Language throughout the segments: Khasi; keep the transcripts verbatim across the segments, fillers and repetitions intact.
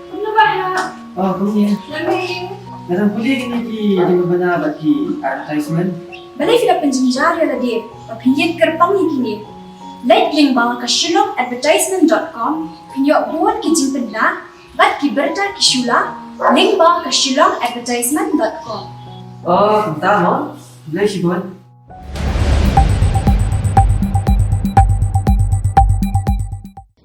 Kumno ba ha? Oh, kumne. Nga dang pule kine ki jingpynbna bad ki advertisement. Balei phi la pynjynjar ïa lade ba phin ïeng kyrpang ïa kine? Leit lyngba ka shillong advertisement dot com, phin ïoh bun ki jingpynbna bad ki bynta ki shu la, lyngba ka shillong advertisement dot com. Oh, kumta mo. Balei shibun.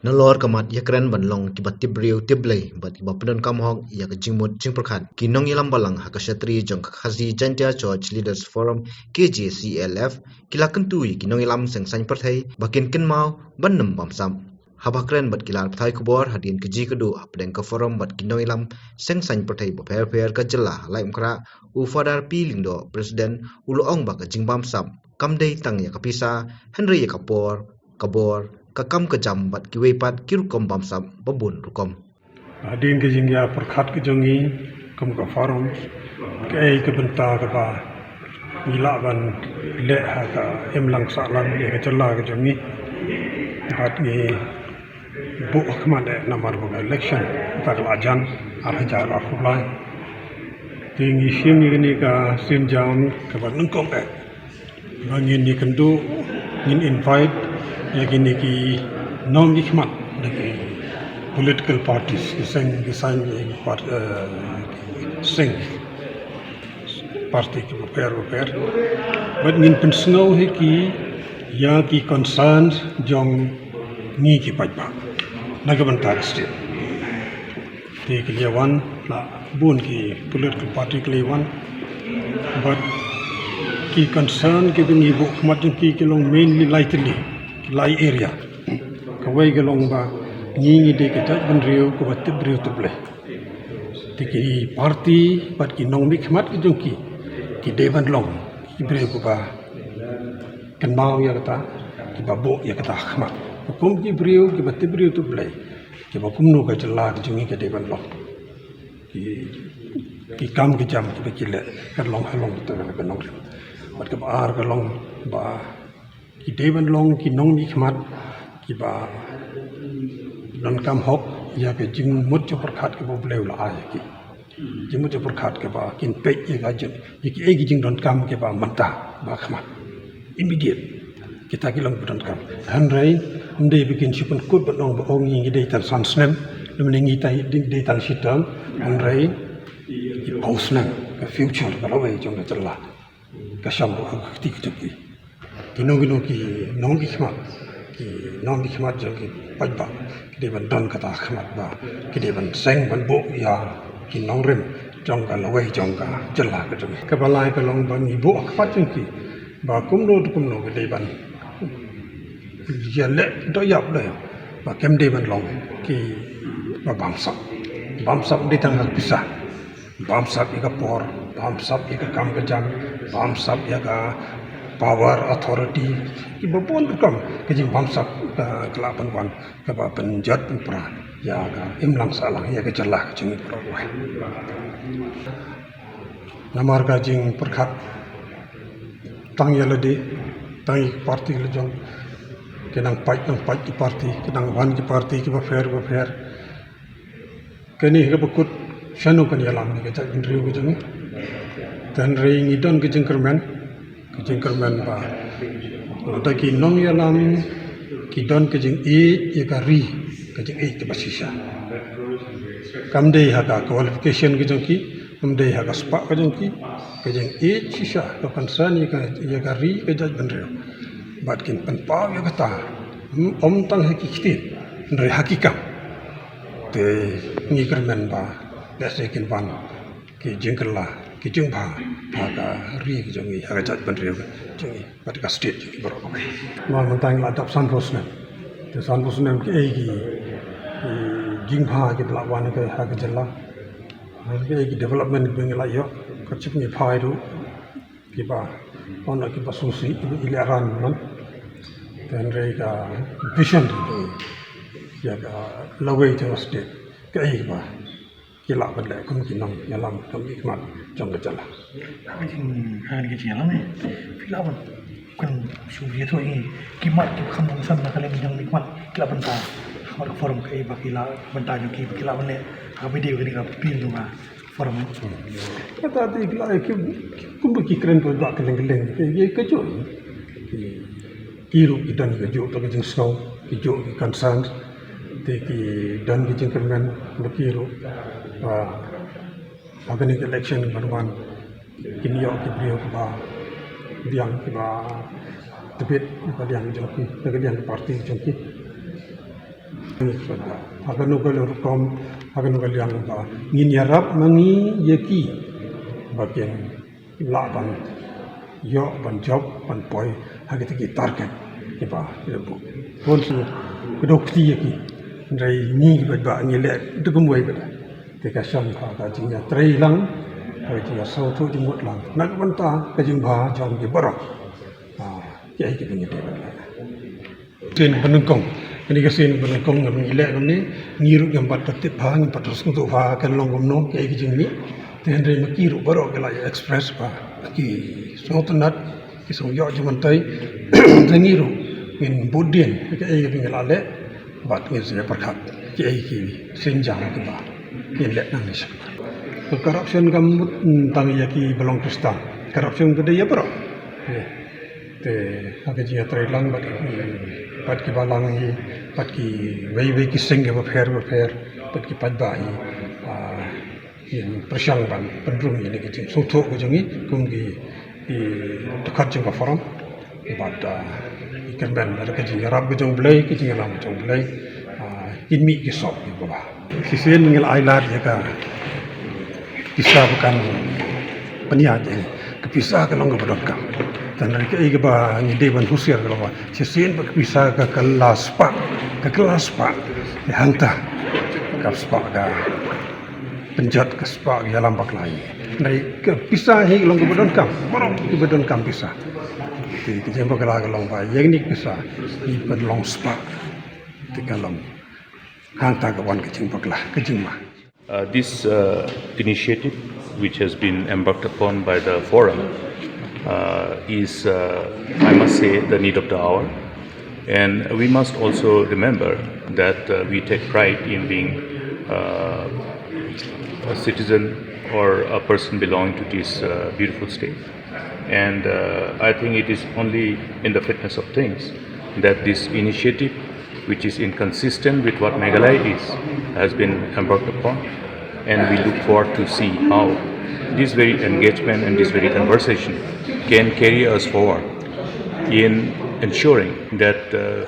Nalor ka mat ïakren ban long kiba tip briew tip Blei bad kiba pyndonkam hok ïa ka jingmut jingpyrkhat, ki nongïalam balang ha ka shatri jong ka Khasi Jaintia Church Leaders Forum, K J C L F, ki la kyntu ïa ki nongïalam seng saiñ pyrthei ba kin kynmaw ban nym bamsap. Haba kren bad ki lad pathai khubor hadien ka jingïakynduh hapdeng ka forum bad ki nongïalam seng saiñ pyrthei bapher bapher ka jylla ha Laitumkhrah, u Father P Lyngdoh, President, u la ong ba ka jingbamsap kam dei tang ïa ka pisa, hynrei ïa ka por, ka bor, ka kam ka jam bad kiwei pat ki rukom bamsap babun rukom. Hadien ka jingïapyrkhat ka jong ngi kum ka forum, kaei ka bynta kaba ngi lah ban leh ha ka imlang sahlang ïa ka jylla ka jong ngi. Bad ngi buh ha khmat eh namar ba ka election kata ka la jan ar hajar arphew lai. Te ngi shim ïa kane ka sienjam kaba nyngkong eh ba ngin ïakynduh, ngin invite ïa kine ki nongmihkhmat na ki political parties, ki seng, ki saiñ, ki part-, eh, seng, party ki bapher bapher. Bad ngin pynsngew hi ki ïa ki concerns jong ngi ki paidbah na ka bynta ka state. Te ki la wan, la bun ki political party ki la wan. Bad ki concern kiba ngi buh khmat jong ki ki long mainly lai tylli, ki lai area. Kawei ka long ba ngi ngi dei ka jaitbynriew kaba tip briew tip Blei. Te ki party bad ki nongmihkhmat ki jong ki, ki dei ban long ki briew kiba kynmaw ïa kata, kiba buh ïa kata khmat. Kum ki briew kiba tip briew tip Blei, kiba kumno ka jylla ka jong ngi ka dei ban long. Ki, ki kam ki jam kiba ki leh kan long ha long kata ka nongrim. Bad kaba ar ka long ba ki dei ban long ki nongmihkhmat kiba donkam hok ïa ka jingmut jingpyrkhat kaba U Blei u la ai ïa ki. Jingmut jingpyrkhat kaba kin peit ïa ka jing, ïa kiei ki jingdonkam kiba mynta ba khmat, immediate. Kita ki long ba donkam. Hynrei ym dei ba kin shu pynkut ban ong ba ong ngi dei tang san snem, lymne ngi dei tang shi term, hynrei ki phew snem ka future ka lawei jong ka jylla ka shong ha ka kti ka jong ki. Kino kino ki nongmihkhmat, ki nongmihkhmat jong ki paidbah ki dei ban don kata ka khmat ba ki dei ban seng ban buh ïa ki nongrim jong ka lawei jong ka jylla ka jong ki. Kaba lai ka long ba ngi buh khmat jong ki ba kumno te kumno ki dei ban ïaleh dohïap dohïap ba kim dei ban long kiba bamsap. Bamsap dei tang ha ka pisa. Bamsap ïa ka por, bamsap ïa ka kam ka jam, bamsap ïa ka power, authority, kiba bun rukom ka jingbamsap ka, ka lah ban wan kaba pynjot pynpra ïa ka imlang sahlang ïa ka jylla ka jong ngi baroh. Namar ka jingpyrkhat tang ïa lade, tang ïa ki party la jong, ki nang pait nang pait ki party, ki nang wan ki party kiba pher ba pher. Kane kaba kut shano kan ïalam ïa ka jaitbynriew ka jong ngi. Te hynrei ngi don ka jingkyrmen, ka jingkyrmen ba lada ki nongïalam ki don ka jingïeit ïa ka ri, ka jingïeit kaba shisha. Kam dei ha ka qualification ka jong ki, kam dei ha ka spah ka jong ki, ka jingïeit shisha ka concern ïa ka, ïa ka ri ka jaitbynriew. Bad kin pynpaw ïa kata, ym tang ha ki ktien, hynrei ha ki kam. Te ngi kyrmen ba lehse kin wan ki jingkylla, ki jingbha ha ka ri ka jong ngi, ha ka jaitbynriew ka jong ngi bad ka state jong ngi baroh kawei. Namar mynta ngi la dap sanphew snem. Te sanphew snem kiei ki, ki jingbha kiba la wan ha ka jylla, kiei ki development kiba ngi la ïoh, ka jingpynïaid ruh kiba, ong kiba sngewsih, kiba ïalehrain man. Te hynrei ka vision ïa ka lawei jong ka state, kaei kaba ki lah ban leh kum ki nongïalam, nongmihkhmat jong ka jylla. Ha ka jing, ha ka jingïalam, eh, phi lah ban, kan shu ïathuh ïa ngi ki mat kiba kham kongsan na ka liang jong ki mat, ki lah ban ta Forum ka iba ki la bynta jong ki ba ki la ban leh ka video kini ka pil tu nga forum. Kata te ki la ki kumba ki kren ko ba kylleng kylleng ki ki kajuh. Ki ruh ki don kajuh to ka jingsngew, kajuh ki concern, te ki don ki jingkyrmen ba ki ruh. Ha kane ka election ba wan kin ïoh ki briew kiba biang, kiba tbit na ka liang jong ki, na ka liang party jong ki. Ha kano ka rukom, ha kano ka liang ba ngin ïarap ma ngi ïa ki ba kin lah ban ïoh ban jop ban poi ha kita ki target kiba ki la buh. Bun shu kdew kti ïa ki. Hynrei ngi kiba ba ngi leh da kumwei ba da. Te ka shong ha ka jingïatreilang, ha ka jingïasngewthuh jingmut lang na ka bynta ka jingbha jong ki baroh. Ah, ïa ki ba ngi dei ban leh. Sien ba nyngkong. Kane ka sien ba nyngkong ngam ngi leh kumne, ngi ruh ngam pat da tip bha, ngam pat da sngewthuh bha kan long kumno, kaei ka jingmih. Te hynrei ma ki ruh baroh ki la ïa express ba ki sngewtynnat, ki sngew ïoh jingmyntoi. Te ngi ruh ngin bud dien kaei kaba ngi la leh bad ngin sa ïa pyrkhat kaei ki sienjam kiba ngin leh nangne shakhmat. Ka corruption kam mut tang ïa kiba long Khristan. Corruption ka dei ïa baroh. Te ha ka jingïatreilang bad, bad kiba lang hi, bad kiwei wei ki seng kiba pher ba pher, bad ki paidbah hi, ah, ngin pyrshang ban pynrung ïa kine ki jingsngewthuh ka jong ngi kum ki, ki dkhot jong ka forum. Bad, ah, ki kyrmen da ka jingïarap ka jong U Blei, ka jingïalam ka jong U Blei, ah, kin mih ki sop kiba bha. Shisien ngi la ai lad ïa ka pisa ba kan pynïaid ïa ngi. Ka pisa ka long kaba donkam. Te hynrei kaei kaba ngi dei ban husiar ka long ba shisien ba ka pisa ka kylla spah, ka kylla spah, te hangta ka spah ka pynjot, ka spah ka ïalam bakla ïa ngi. Hynrei ka pisa hi ka long kaba donkam, baroh kiba donkam pisa. Te ka jingbakla ka long ba ïa kane ka pisa ngi pynlong spah. Te ka long hangta ka wan ka jingbakla, ka jingma. Uh, this uh, initiative, which has been embarked upon by the forum, uh, is, uh, I must say, the need of the hour. And we must also remember that uh, we take pride in being uh, a citizen or a person belonging to this uh, beautiful state. And uh, I think it is only in the fitness of things that this initiative, which is inconsistent with what Meghalaya is, has been embarked upon. And we look forward to see how this very engagement and this very conversation can carry us forward in ensuring that uh,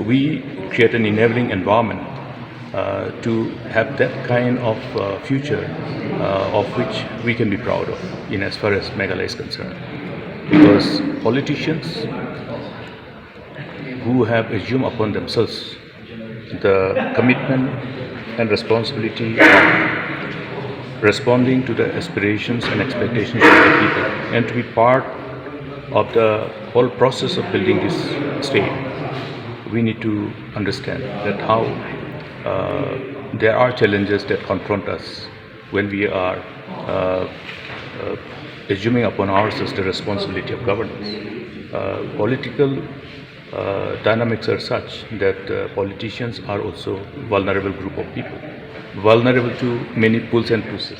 we create an enabling environment uh, to have that kind of uh, future uh, of which we can be proud of in as far as Meghalaya is concerned. Because politicians who have assumed upon themselves the commitment and responsibility of responding to the aspirations and expectations of the people and to be part of the whole process of building this state, we need to understand that how uh, there are challenges that confront us when we are uh, uh, assuming upon ourselves the responsibility of governance. Uh, political uh, dynamics are such that uh, politicians are also vulnerable group of people, vulnerable to many pulls and pushes.